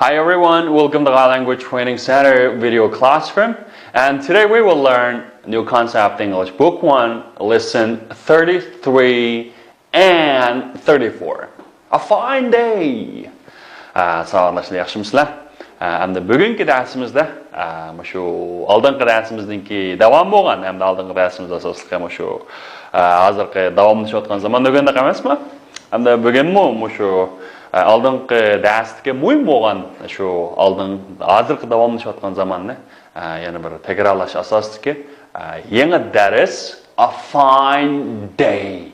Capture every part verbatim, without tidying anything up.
Hi everyone, welcome to Thai Language Training Center video classroom. And today we will learn New Concept English Book one, Lesson thirty-three and thirty-four. A fine day. ئە، ساۋاقداشلار، ياخشىمۇسىلەر؟ ئە، ئەمدى بۈگۈنكى دەرسىمىزدە، ئە، مۇشۇ ئالدىنقى دەرسىمىزنىڭكى داۋامى بولغان، ئەمدى ئالدىنقى دەرسىمىز ئاساسلىقى مۇشۇ، ئە، ھازىرقى داۋاملىشىۋاتقان زامان دېگەندەك ئەمەسمۇ؟ ئەمدى بۈگۈنمۇ مۇشۇ، ئە، ئالدىنقى دەرستىكى مۇھىم بولغان شۇ ئالدىن، ھازىرقى داۋاملىشىۋاتقان زاماننى، ئە، يەنە بىر تەكرارلاش ئاساسىدىكى، ئە، يېڭى دەرس، A fine day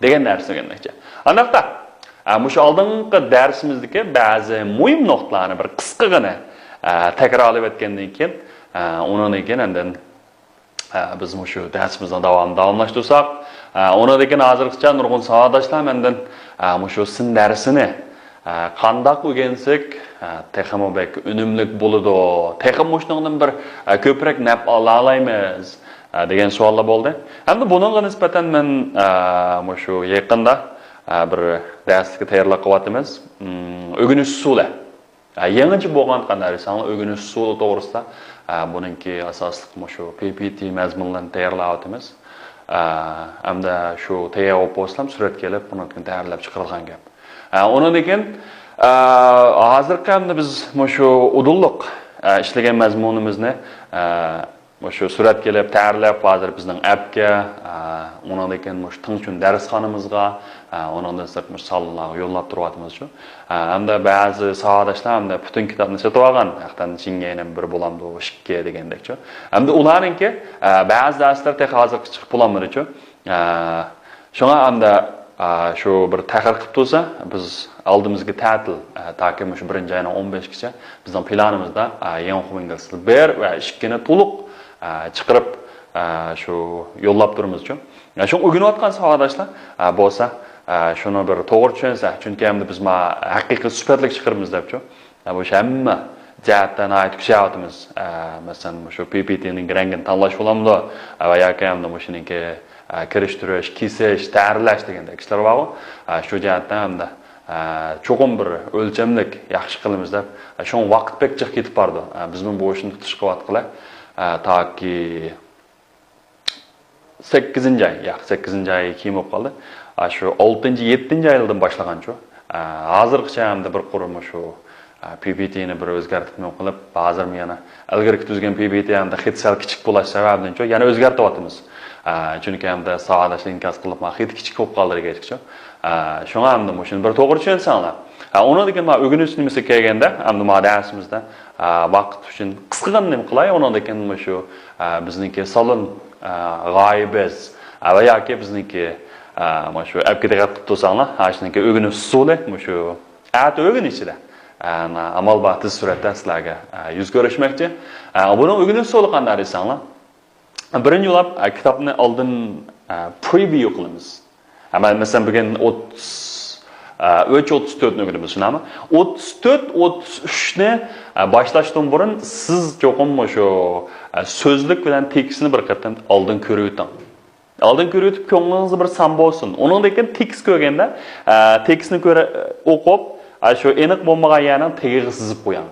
دېگەن نەرسىنى ئۆگەنمەكچى. ئانداقتا، ئە، مۇشۇ ئالدىنقى دەرسىمىزدىكى بەزى مۇھىم نۇقتىلارنى بىر قىسقىغىنە، ئە، تەكرارلاپ ئۆتكەندىن كېيىن، ئە، ئۇنىڭدىن كېيىن ئاندىن، ئە، بىز مۇشۇ دەرسىمىزنىڭ داۋامىنى داۋاملاشتۇرساق، ئە، ئۇنىڭدىن كېيىن ھازىرغىچە نۇرغۇن ساۋاقداشلار مەندىن، ئە، مۇشۇ سىن دەرسىنى، ئە، قانداق ئۆگەنسەك، ئە، تېخىمۇ بەك ئۈنۈملۈك بولىدۇ، تېخىمۇ مۇشۇنىڭدىن بىر، ئە، كۆپرەك نەپ ئالالايمىز، ئە، دېگەن سوئاللار بولدى. ھەمدە بۇنىڭغا نىسبەتەن مەن، ئە، مۇشۇ يېقىندا، ئە، بىر دەرسلىككە تەييارلىق قىلىۋاتىمىز. ئىم، ئۆگىنىش ئۇسۇلى. ئە، يېڭىچە بولغان قانداق دېسەڭلار، ئۆگىنىش ئۇسۇلى توغرىسىدا، ئە، بۇنىڭكى ئاساسلىق مۇشۇ پى پى تى مەزمۇنلىرىنى تەييارلاۋاتىمىز. ئە، ھەمدە شۇ تەييار بولۇپ بولسىلا سۈرەتكە ئېلىپ، بۇنىڭدىن تەييارلاپ چىقىرىدىغان گەپ. ئە، ئۇنىڭدىن كېيىن، ئە، ھازىرقى ئەمدى بىز مۇشۇ ئۇدۇللۇق، ئە، ئىشلىگەن مەزمۇنىمىزنى، ئە، مۇشۇ سۈرەتكە ئېلىپ، تەييارلاپ، ھازىر بىزنىڭ ئەپكە، ئە، ئۇنىڭدىن كېيىن مۇشۇ تىڭچۈن دەرسخانىمىزغا، ئە، ئۇنىڭدىن سىرت مۇشۇ سالونلارغا يوللاپ تۇرۇۋاتىمىزچۇ. ئە، ھەمدە بەزى ساۋاقداشلار ھەمدە پۈتۈن كىتابنى سېتىۋالغان، ھەقتەن چىڭگەينىڭ بىر بولامدۇ، ئىككى دېگەندەكچۇ. ھەمدە ئۇلارنىڭكى، ئە، بەزى دەرسلەر تېخى ھازىرغىچە چىقىپ بولالمىدىچۇ. ئە، شۇڭا ئەمدى، ئە، شۇ بىر تەخىر قىلىپ تۇرسا، بىز ئالدىمىزدىكى تەتىل، ئە، تاكى مۇشۇ بىرىنچى ئاينىڭ ئون بەشىگىچە بىزنىڭ پىلانىمىزدا، ئە، يېڭى ئوقۇم يىللىرى بىر ۋە ئىككىنى تولۇق، ئە، چىقىرىپ، ئە، شۇ يوللاپ تۇرىمىزچۇ. ئە، شۇڭا ئۆگىنىۋاتقان ساۋاقداشلار، ئە، بولسا، ئە، شۇنى بىر توغرا چۈشەنسە، چۈنكى ئەمدى بىز ما ھەقىقىي سۈپەتلىك چىقىرىمىز دەپچۇ. ئە، بۇ ئىش ھەممە جەھەتتە ناھايىتى كۈچەۋاتىمىز. ئە، مەسىلەن، مۇشۇ پى پى تىنىڭ رەڭگىنى تاللاش بولامدۇ؟ ئە، ۋە ياكى ئەمدى مۇشۇنىڭكى، ئە، كىرىشتۈرۈش، كېسىش، تەرلەش دېگەندەك ئىشلار بارغۇ. ئە، شۇ جەھەتتە ئەمدى، ئە، چوقۇم بىر ئۆلچەملىك ياخشى قىلىمىز دەپ، ئە، شۇڭا ۋاقىت بەك جىق كېتىپ بارىدۇ. ئە، بىزمۇ بۇ ئىشنى تۇتۇش قىلىۋاتقىلى، ئە، تاكى سەككىزىنچى ئاي، ياق، سەككىزىنچى ئاي كېيىن بولۇپ قالدى. ئاشۇ ئالتىنچى، يەتتىنچى ئايلاردىن باشلىغانچۇ. ئە، ھازىرغىچە ئەمدى بىر قۇرۇم شۇ، ئە، پى پى تىنى بىر ئۆزگەرتىپمۇ قىلىپ، ھازىرمۇ يەنە ئىلگىرىكى تۈزگەن پى پى تى ئەمدى خېتى سەل كىچىك بولاش سەۋەبىدىنچۇ يەنە ئۆزگەرتىۋاتىمىز. ئە، چۈنكى ئەمدى ساۋاقداشلار ئىنكاس قىلىپ، ما خېتى كىچىك بولۇپ قالدى دېگەچكىچۇ. ئە، شۇڭا ئەمدى مۇشۇنى بىر توغرا چۈشەنسەڭلار. ئە، ئۇنىڭدىن كېيىن ما ئۆگىنىش نېمىسىگە كەلگەندە، ئەمدى ما دەرسىمىزدە، ئە، ۋاقىت ئۈچۈن قىسقىغىنە نېمە قىلاي، ئۇنىڭدىن كېيىن مۇشۇ، ئە، بىزنىڭكى سالون، ئە، غايىبىز، ئە، ۋە ياكى بىزنىڭكى، ئە، مۇشۇ ئەپكە دىققەت قىلىپ تۇرساڭلار، ھە، شۇنىڭكى ئۆگىنىش ئۇسۇلى مۇشۇ ئەتە ئۆگىنىشىدە، ئە، ئامال بار تېز سۈرئەتتە سىلەرگە، ئە، يۈز كۆرۈشمەكچى. ئە، بۇنىڭ ئۆگىنىش ئۇسۇلى قانداق دېسەڭلار، بىرىنچى بولۇپ، ئە، كىتابنى ئالدىن، ئە، پرېۋيۇ قىلىمىز. ئەمما مەسىلەن، بۈگۈن ئوتتۇز، ئە، ئۈچ، ئوتتۇز تۆتنى ئۆگىنىمىز، شۇنداقمۇ؟ ئوتتۇز تۆت، ئوتتۇز ئۈچنى، ئە، باشلاشتىن بۇرۇن سىز چوقۇم مۇشۇ، ئە، سۆزلۈك بىلەن تېكىستنى بىر قېتىم ئالدىن كۆرۈۋېتىڭ. ئالدىن كۆرۈۋېتىپ، كۆڭلىڭىزدە بىر سان بولسۇن. ئۇنىڭدىن كېيىن تېكىست كۆرگەندە، ئە، تېكىستنى كۆرە-، ئوقۇپ، ئە، شۇ ئېنىق بولمىغان يەرنىڭ تېگىگە سىزىپ قويۇڭ.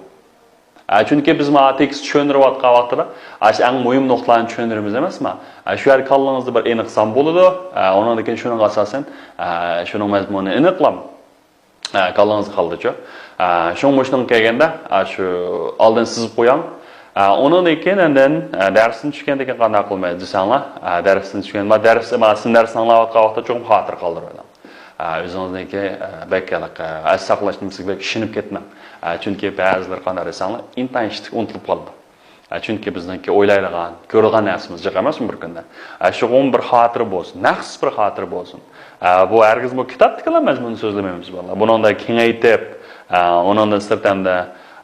ئە، چۈنكى بىز مانا تېكىست چۈشەندۈرۈۋاتقان ۋاقتىدا، ئاشۇ ئەڭ مۇھىم نۇقتىلارنى چۈشەندۈرىمىز ئەمەسمۇ؟ ئە، شۇ يەردە كاللىڭىزدا بىر ئېنىق سان بولىدۇ. ئە، ئۇنىڭدىن كېيىن شۇنىڭغا ئاساسەن، ئە، شۇنىڭ مەزمۇنىنى ئېنىقلاڭ. ئە، كاللىڭىزغا قالىدىچۇ. ئە، شۇڭا مۇشۇنىڭغا كەلگەندە، ئە، شۇ ئالدىن سىزىپ قويۇڭ. ئە، ئۇنىڭدىن كېيىن ئاندىن، ئە، دەرستىن چۈشكەندىن كېيىن قانداق قىلماي دېسەڭلار، ئە، دەرستىن چۈشكەن، ما دەرس، ما سىن دەرسنى ئاڭلاۋاتقان ۋاقىتتا چوقۇم خاتىرە قالدۇرۇۋېلىڭ. ئە، ئۆزىڭىزنىڭكى، ئە، بەك ھېلىقى ئەس ساقلاش نېمىسىگە بەك ئىشىنىپ كەتمەڭ. ئە، چۈنكى بەزىلىرى قانداق دېسەڭلار، ئىنتايىن ئىشتىك ئۇنتۇلۇپ قالىدۇ. ئە، چۈنكى بىزنىڭكى ئويلايدىغان، كۆرىدىغان نەرسىمىز جىق ئەمەسمۇ بىر كۈندە. ئە، شۇغۇن بىر خاتىرە بولسۇن، مەخسۇس بىر خاتىرە بولسۇن. ئە، بۇ ھەرگىزمۇ كىتابتىكىلا مەزمۇننى سۆزلىمەيمىز، بالىلار. بۇنىڭدا كېڭەيتىپ، ئە، ئۇنىڭدىن سىرت ئەمدى،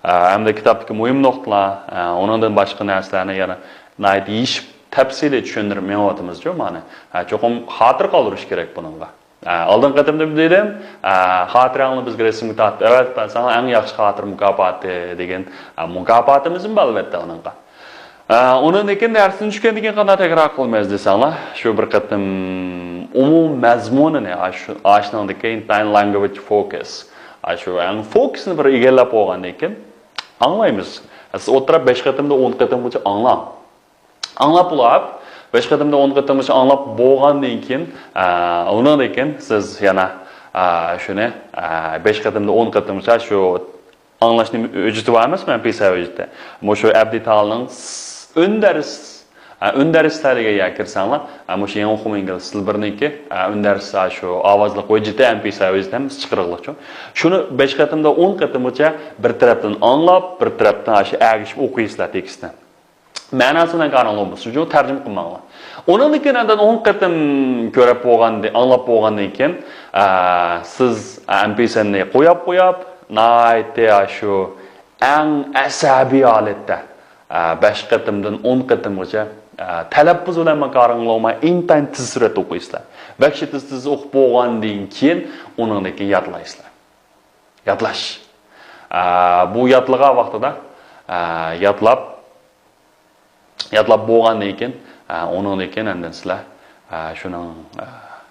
ئە، ئەمدى كىتابتىكى مۇھىم نۇقتىلار، ئە، ئۇنىڭدىن باشقا نەرسىلەرنى يەنە ناھايىتى يېشىپ، تەپسىلىي چۈشەندۈرۈپ مېڭىۋاتىمىزچۇ، مانا. ئە، چوقۇم خاتىرە قالدۇرۇش كېرەك بۇنىڭغا. ئە، ئالدىنقى قېتىمدا دېدىم، ئە، خاتىرەڭنى بىزگە رەسىمگە تارتىپ ئەۋەتىپ بەرسەڭلار، ئەڭ ياخشى خاتىرە مۇكاپاتى دېگەن، ئە، مۇكاپاتىمىزمۇ بار، ئەلۋەتتە، ئۇنىڭغا. ئە، ئۇنىڭدىن كېيىن دەرستىن چۈشكەندىن كېيىن قانداق تەكرار قىلىمىز دېسەڭلار، شۇ بىر قېتىم ئومۇمىي مەزمۇنىنى، ئاشۇ، ئاشۇنىڭدىكى ئىنتايىن language focus، ئاشۇ ئەڭ فوكۇسنى بىر ئىگىلەپ بولغاندىن كېيىن ئاڭلايمىز. سىز ئولتۇرۇپ بەش قېتىمدا ئون قېتىمغىچە ئاڭلاڭ. ئاڭلاپ بولۇپ، بەش قېتىمدا ئون قېتىمغىچە ئاڭلاپ بولغاندىن كېيىن، ئۇنىڭدىن كېيىن سىز يەنە شۇنى بەش قېتىمدا ئون قېتىمغىچە شۇ ئاڭلاشنى ھۆججىتى بار ئەمەسمۇ، ئەمپىسا ھۆججىتى. مۇشۇ ئەبدى تالنىڭ ئۈندەرس، ئۈندەرسلەرگە يا كىرسەڭلار، مۇشۇ يېڭى ئوقۇم ئىنگلىز تىل بىرنىڭكى ئۈندەرس شۇ ئاۋازلىق ھۆججىتى، ئەمپىسا ھۆججىتى ھەممىسى چىقىرىقلىقچۇ. شۇنى بەش قېتىمدا ئون قېتىمغىچە بىر تەرەپتىن ئاڭلاپ، بىر تەرەپتىن شۇ ئەگىشىپ ئوقۇيسىلەر تېكىستنى. مەناسى بىلەن كارىڭلار بولمىسۇن، شۇ تەرجىمە قىلماڭلار. ئۇنىڭدىن كېيىن ئاندىن ئون قېتىم كۆرۈپ بولغاندىن، ئاڭلاپ بولغاندىن كېيىن، ئە، سىز ئەمپىسەننى قوياپ قوياپ، ناھايىتى شۇ ئەڭ ئەسەبىي ھالەتتە، ئە، بەش قېتىمدىن ئون قېتىمغىچە، ئە، تەلەپپۇز بىلەن كارىڭلار بولماي، ئىنتايىن تېز سۈرئەتتە ئوقۇيسىلەر. بەك تېز تېز ئوقۇپ بولغاندىن كېيىن، ئۇنىڭدىن كېيىن يادلايسىلەر. يادلاش. ئە، بۇ يادلىغان ۋاقتىدا، ئە، يادلاپ، يادلاپ بولغاندىن كېيىن، ئە، ئۇنىڭدىن كېيىن ئاندىن سىلەر، ئە، شۇنىڭ، ئە،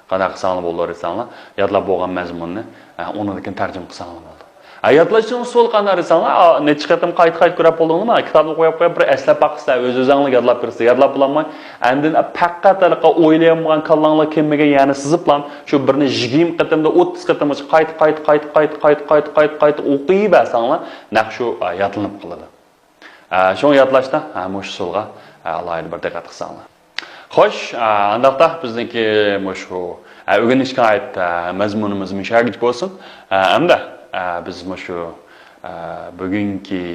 قانداق قىلساڭلار بولىدۇ دېسەڭلار، يادلاپ بولغان مەزمۇننى، ئە، ئۇنىڭدىن كېيىن تەرجىمە قىلساڭلار بولىدۇ. ئە، يادلاشنىڭ ئۇسۇلى قانداق دېسەڭلار، ئا، نەچچە قېتىم قايتا قايتا كۆرۈپ بولدۇڭلارمۇ؟ كىتابنى قويۇپ قويۇپ بىر ئەسلەپ باقىسىلەر، ئۆز ئۆزۈڭلار يادلاپ بېرىسىلەر، يادلاپ بولالماي، ئاندىن پەقەت ھېلىقى ئويلىيالمىغان كاللاڭلار كەلمىگەن يەرنى سىزىپلا، شۇ بىرنى يىگىرمە قېتىمدا، ئوتتۇز قېتىمغىچە قايتا، قايتا، قايتا، قايتا، قايتا، قايتا، قايتا، قايتا ئوقۇيۋەرسەڭلار، نەق شۇ، ئە، يادلىنىپ قالىدۇ. ئە، شۇڭا يادلاشتا، ئە، مۇشۇ ئۇسۇلغا، ئە، ئالاھىدە بىر دىققەت قىلساڭلار. خوش، ئە، ئانداقتا بىزنىڭكى مۇشۇ، ئە، ئۆگىنىشكە ئائىت، ئە، مەزمۇنىمىز مۇشۇ يەرگىچە بولسۇن. ئە، ئەمدى، ئە، بىز مۇشۇ، ئە، بۈگۈنكى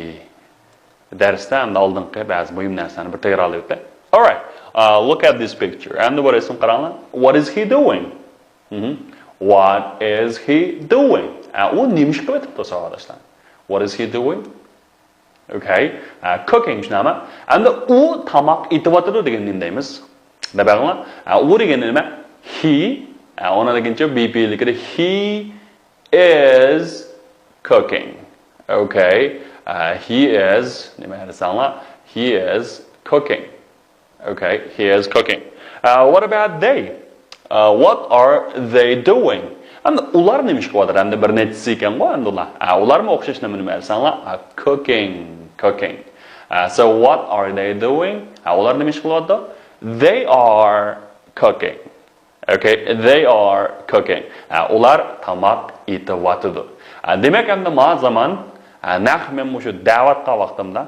دەرستە ئەمدى ئالدىنقى بەزى مۇھىم نەرسىلەرنى بىر تەكرارلاپ ئۆتەي. Alright, uh, look at this picture. ئەمدى بۇ رەسىمگە قاراڭلار. What is he doing? مهم. What is he doing? ئە، ئۇ نېمە ئىش قىلىۋېتىپتۇ، ساۋاقداشلار؟ What is he doing? Okay. ئە، cooking شۇنداقمۇ؟ ئەمدى ئۇ تاماق ئېتىۋاتىدۇ دېگەن نېمە دەيمىز؟ دەپ بېقىڭلار. ئە، ئۇ دېگەن نېمە؟ He. ئە، ئۇنىڭ دېگىنىچە B P لىكىدە he is cooking. Okay. ئە، he is، نېمە دېسەڭلار؟ He is cooking. Okay, he is cooking. ئە، what about they? ئە، what are they doing? ئەمدى ئۇلار نېمە ئىش قىلىۋاتىدۇ؟ ئەمدى بىر نەچچىسى ئىكەنغۇ ئەمدى ئۇلار. ئە، ئۇلارمۇ ئوخشاش نېمە، نېمە دېسەڭلار؟ ئە، cooking, cooking. ئە، so what are they doing? ئە، ئۇلار نېمە ئىش قىلىۋاتىدۇ؟ They are cooking. Okay, they are cooking. ئە، ئۇلار تاماق ئېتىۋاتىدۇ. ئە، دېمەك، ئەمدى ما زامان، ئە، نەق مەن مۇشۇ دەۋاتقان ۋاقتىمدا،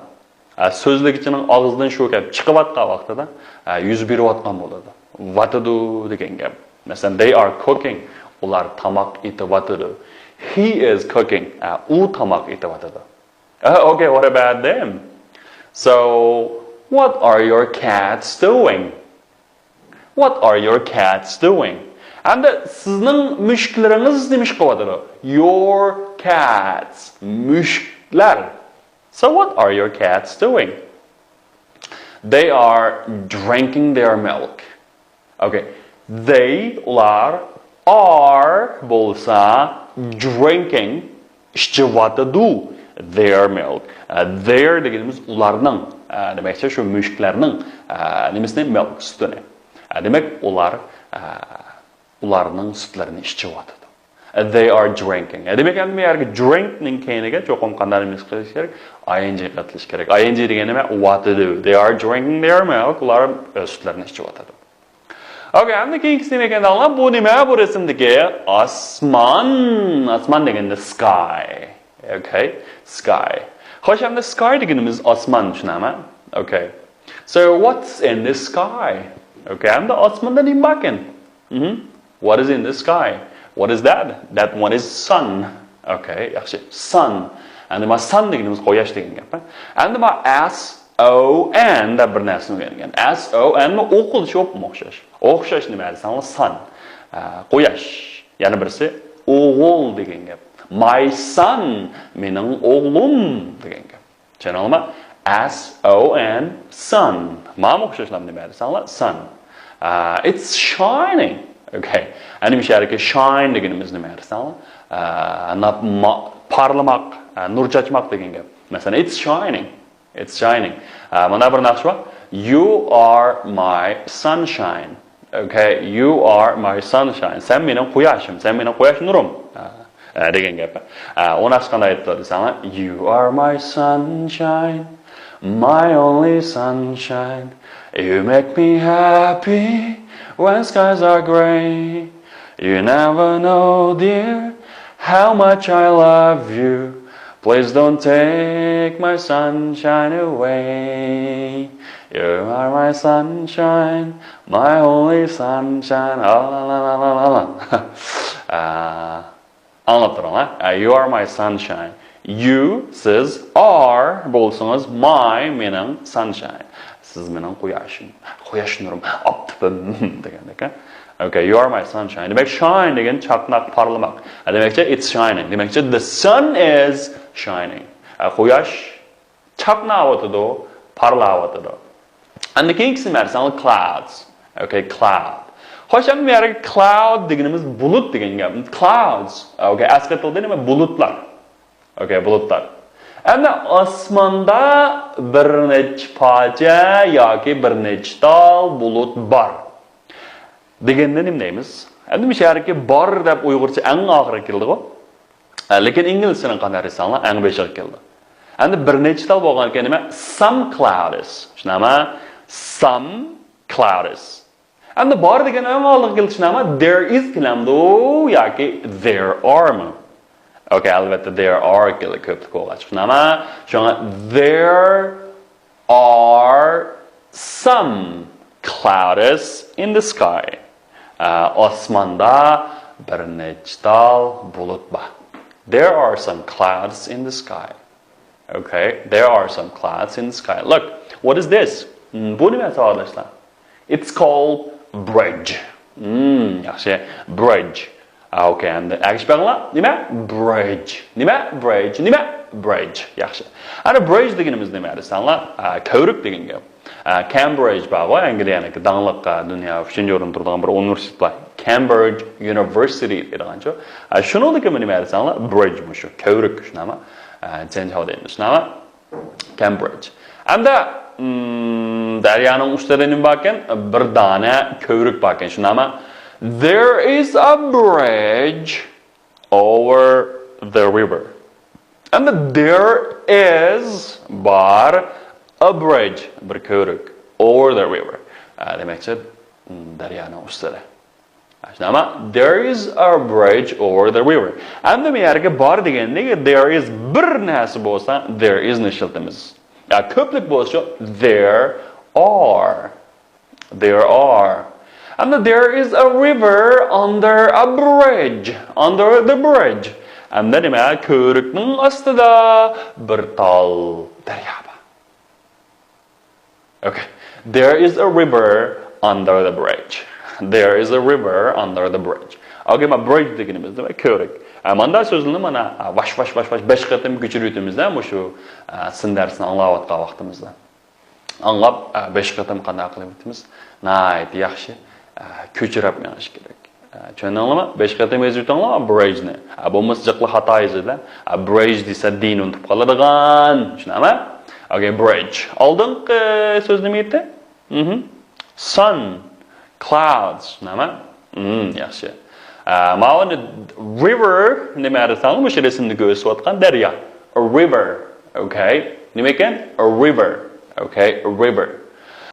ئە، سۆزلىگۈچىنىڭ ئاغزىدىن شۇ گەپ چىقىۋاتقان ۋاقتىدا، ئە، يۈز بېرىۋاتقان بولىدۇ. ۋاتىدۇ دېگەن گەپ. مەسىلەن، they are cooking. ئۇلار تاماق ئېتىۋاتىدۇ. He is cooking. ئە، ئۇ تاماق ئېتىۋاتىدۇ. Uh, okay, what about them? So, what are your cats doing? What are your cats doing? ئەمدى سىزنىڭ مۈشۈكلىرىڭىز نېمە ئىش قىلىۋاتىدۇ؟ Your cats. مۈشۈكلەر. So what are your cats doing? They are drinking their milk. Okay. They, ئۇلار, are بولسا drinking, ئىچىۋاتىدۇ, their milk. ئە، their دېگىنىمىز ئۇلارنىڭ، ئە، دېمەكچى شۇ مۈشۈكلەرنىڭ، ئە، نېمىسىنى، milk، سۈتىنى. ئە، دېمەك ئۇلار، ئە، ئۇلارنىڭ سۈتلىرىنى ئىچىۋاتىدۇ. ئە، they are drinking. ئە، دېمەك ئەمدى بۇ يەرگە drink نىڭ كەينىگە چوقۇم قانداق نېمە قىلىش كېرەك؟ I N G قېتىلىشى كېرەك. I N G دېگەن نېمە؟ ۋاتىدۇ. They are drinking their milk. ئۇلار ئۆز سۈتلىرىنى ئىچىۋاتىدۇ. Okay، ئەمدى كېيىنكىسى نېمە ئىكەن دەڭلار؟ بۇ نېمە؟ بۇ رەسىمدىكى ئاسمان. ئاسمان دېگەندە sky. Okay, sky. خوش، ئەمدى sky دېگىنىمىز ئاسمان، شۇنداقمۇ؟ Okay. So what's in the sky? Okay، ئەمدى ئاسماندا نېمە باركەن؟ مهم. What is in the sky? What is that? That one is sun. Okay، ياخشى. Sun. ئەمدى ما sun دېگىنىمىز قۇياش دېگەن گەپ. ئەمدى ما S O N دەپ بىر نەرسىنى ئۆگەنگەن. S O N مۇ ئوقۇلۇشى ئوپمۇ ئوخشاش. ئوخشاش نېمە دېسەڭلار sun. ئە، قۇياش. يەنە بىرسى ئوغۇل دېگەن گەپ. My son، مېنىڭ ئوغلۇم دېگەن گەپ. چۈشەندىڭلارمۇ؟ S O N، sun. مانا ئوخشاشلا نېمە دېسەڭلار sun. ئە، it's shining. Okay. ئەنە مۇشۇ يەردىكى shine دېگىنىمىز نېمە دېسەڭلار؟ ئە، ناپ-، ما-، پارلىماق، ئە، نۇر چاچماق دېگەن گەپ. مەسىلەن، it's shining. It's shining. ئە، مانا بىر ناخشا بار. You are my sunshine. Okay, you are my sunshine. سەن مېنىڭ قۇياشىم، سەن مېنىڭ قۇياش نۇرۇم. ئە، ئە، دېگەن گەپ. ئە، ئۇنى ئاشۇ قانداق ئېيتىپتۇ دېسەڭلار، You are my sunshine, my only sunshine. You make me happy when skies are gray. You never know, dear, how much I love you. Please don't take my sunshine away. You are my sunshine, my only sunshine. ئا، لا، لا، لا، لا، لا. ئە، ئاڭلاپ تۇرۇڭلار. ئە، You are my sunshine. You، سىز، are، بولسىڭىز، my، مېنىڭ، sunshine. سىز مېنىڭ قۇياشىم. قۇياش نۇرۇم، ئاپتىپىم دېگەندەك. Okay, you are my sunshine. دېمەك، shine دېگەن چاقناق، پارلىماق. ئە، دېمەكچى، it's shining. دېمەكچى، the sun is shining. ئە، قۇياش چاقناۋاتىدۇ، پارلاۋاتىدۇ. ئەمدى كېيىنكىسىنى بەرسەڭ، clouds. Okay, cloud. خوش، ئەمدى بۇ يەردە cloud دېگىنىمىز بۇلۇت دېگەن گەپ. Clouds. Okay, ئەسقاتىلدى، نېمە؟ بۇلۇتلار. Okay, بۇلۇتلار. ئەمدى ئاسماندا بىر نەچچە پارچە ياكى بىر نەچچە تال بۇلۇت بار دېگەندە نېمە دەيمىز؟ ئەمدى مۇشۇ يەردىكى بار دەپ ئۇيغۇرچە ئەڭ ئاخىرىغا كېلىدىغۇ. ئە، لېكىن ئىنگلىزچىنىڭ قانداق دېسەڭلار، ئەڭ بېشىغا كېلىدۇ. ئەمدى بىر نەچچە تال بولغانكەن، نېمە؟ Some clouds. شۇنداقمۇ؟ Some clouds. ئەمدى بار دېگەن ئەڭ ئالدىغا كېلىدۇ، شۇنداقمۇ؟ There is كېلەمدۇ ياكى there are مۇ؟ Okay, ئەلۋەتتە، there are كېلىدۇ، كۆپلۈك بولغاچ. شۇنداقمۇ؟ شۇڭا there are some clouds in the sky. ئە، ئاسماندا بىر نەچچە تال بۇلۇت بار. There are some clouds in the sky. Okay, there are some clouds in the sky. Look, what is this? Hmm, بۇ نېمە ساۋاقداشلار؟ It's called bridge. Hmm, ياخشى. Bridge. ئا، okay, ئەمدى ئەگىشىپ بېقىڭلار. نېمە؟ Bridge. نېمە؟ Bridge. نېمە؟ Bridge. ياخشى. ئەنە bridge دېگىنىمىز نېمە دېسەڭلار؟ ئا، كۆۋرۈك دېگەن گەپ. ئا، Cambridge بارغۇ، ئەنگلىيەنىڭكى داڭلىق، ئا، دۇنيا ئۈچىنچى ئورۇندا تۇرىدىغان بىر ئۇنىۋېرسىتېت بار. Cambridge University دەيدىغانچۇ. ئا، شۇنىڭدىكى نېمە دېسەڭلار؟ Bridge مۇشۇ. كۆۋرۈك شۇنداقمۇ؟ ئا، جەنجاۋ دەيمىز شۇنداقمۇ؟ Cambridge. ئەمدى، مم، دەريانىڭ ئۈستىدە نېمە باركەن؟ بىر دانە كۆۋرۈك باركەن، شۇنداقمۇ؟ There is a bridge over the river. ئەمدى there is بار، a bridge بىر كۆۋرۈك، over the river. ئە، دېمەكچى، مم، دەريانىڭ ئۈستىدە. شۇنداقمۇ؟ There is a bridge over the river. ئەمدى بۇ يەرگە بار دېگەندە، there is بىر نەرسە بولسا، there is نى ئىشلىتىمىز. يا كۆپلۈك بولسا، there are. There are. ئەمدى there is a river under a bridge. Under the bridge. ئەمدى نېمە؟ كۆۋرۈكنىڭ ئاستىدا بىر تال دەريا بار. Okay. There is a river under the bridge. There is a river under the bridge. Okay, مانا bridge دېگىنىمىز نېمە؟ كۆۋرۈك. ئە، ماندا سۆزنى مانا، ئە، ۋاش، ۋاش، ۋاش، ۋاش، بەش قېتىم كۆچۈرۈۋېتىمىز-دە، مۇشۇ، ئە، سىن دەرسىنى ئاڭلاۋاتقان ۋاقتىمىزدا. ئاڭلاپ، ئە، بەش قېتىم قانداق قىلىۋېتىمىز؟ ناھايىتى ياخشى، ئە، كۆچۈرۈپ مېڭىش كېرەك. ئە، چۈشەندىڭلارمۇ؟ بەش قېتىم يېزىۋېتىڭلار bridge نى. ئە، بولمىسا جىقلا خاتا يېزىلىدۇ. ئە، bridge دېسە دىنى ئۇنتۇپ قالىدىغان. چۈشەندىڭلارمۇ؟ Okay, bridge. ئالدىنقى سۆز نېمە ئىدى؟ مهم. Sun, clouds. نېمە؟ مم، ياخشى. ئە، ماۋۇنى river نېمە دېسەڭلار، مۇشۇ رەسىمدە كۆرسىتىۋاتقان دەريا. A river. Okay. نېمە ئىكەن؟ A river. Okay, a river.